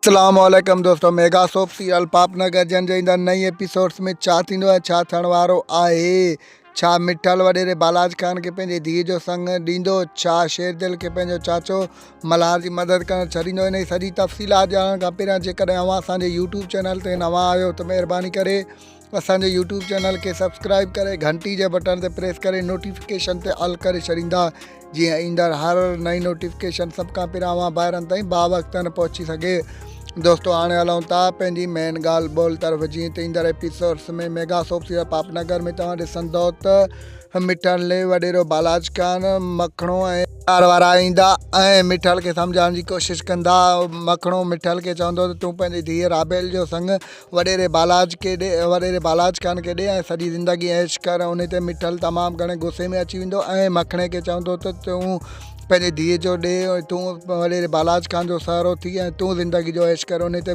اسلام عليڪم دوستو ميگا سوپ سيريل پاپ نگر جن جي ايندڙ نئين ايپيسوڊس ۾ ڇا ٿيندو ۽ ڇا ٿيڻ وارو آهي ڇا مٺل وڏيري بالاچ خان کي پنهنجي ڌيء جو سڱ ڏيندو ڇا شيردل کي پنهنجو چاچو ملهار جي مدد ڪرڻ ڇڏيندو انهي سڄي تفصيلات ڄاڻڻ کان پهريان جيڪڏهن اوهان اسان جي يوٽيوب چينل تي نوان آهيو ته مهرباني ڪري اسان جي يوٽيوب چينل کي سبسڪرائب ڪري گهنٽي جي بٽڻ تي پريس ڪري نوٽيفڪيشن تي آل ڪري ڇڏيندا جيئن ايندڙ هر نئين نوٽيفڪيشن سڀ کان پهريان اوهان ڀائرن تائين باوقت پهچي سگهي. دوستو هاڻي هلون ٿا پنهنجي مين ڳالهه ٻولهه طرف جيئن ته ايندڙ ايپيسوڊس ۾ ميگا سوپ سيريل پاپ نگر ۾ توهان ڏسندو ته مٺل وڏيرو بالاچ خان مکڻو ۽ پيار وارا ايندا ۽ مٺل کي سمجهائڻ جي ڪوشش ڪندا. مکڻو مٺل کي چوندو ته تون پنهنجي ڌيء رابيل جو سڱ وڏيري بالاچ کي ڏي وڏيري بالاچ خان کي ڏي ۽ سڄي زندگي عيش ڪر. انهي تي مٺل تمام گهڻي غصي ۾ اچي ويندو ۽ مکڻي کي چوندو ته تون پنهنجي ڌيء جو ڏي تون وڏيري بالاچ خان جو سهرو ٿي ۽ تون زندگي جو عيش ڪر. انهي تي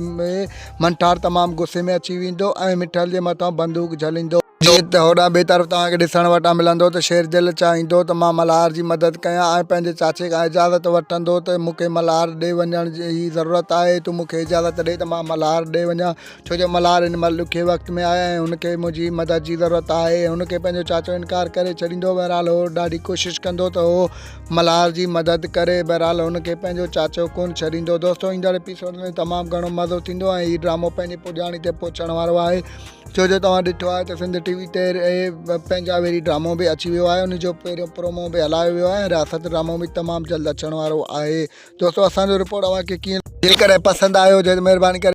منٺار تمام غصي ۾ اچي ويندو ۽ مٺل جي مٿان بندوق جهليندو. جيئن ته هوڏانهن ٻئي طرف توهان کي ڏسڻ وٽان ملندو ته شير دل چاهيندو ته مان ملهار جي مدد ڪيان ۽ پنهنجي چاچي کان اجازت وٺندو ته مون کي ملهار ڏي وڃڻ جي ضرورت آهي تون مون کي اجازت ڏي ته مان ملهار ڏي وڃان ڇو جو ملهار هن مهل ڏکئي وقت ۾ آهي ۽ هن کي منهنجي مدد جي ضرورت آهي هن کي پنهنجو چاچو انڪار ڪري ڇڏيندو بهرحال هو ڏاڍي ڪوشش ڪندو ته هو ملهار جي مدد ڪري بهرحال هن کي پنهنجو چاچو ڪونه ڇڏيندو دوستو ايندڙ ايپيسوڊ ۾ تمام گهڻو مزو ٿيندو ۽ هي ڊرامو پنهنجي پڄاڻي تي پهچڻ وارو آهي ڇو جو توهان ڏٺو آهي ته سنڌ ٽي وي تي پنهنجا ويري ڊرامو به اچي ويو آهي ان جو پهريون پرومو به هلايو ويو آهي ۽ رياست ڊرامو به تمام جلد اچڻ وارو آهي دوستو اسان جو رپورٽ اوهان کي ڪيئن جيڪڏهن پسند آيو هجي ته مهرباني ڪري.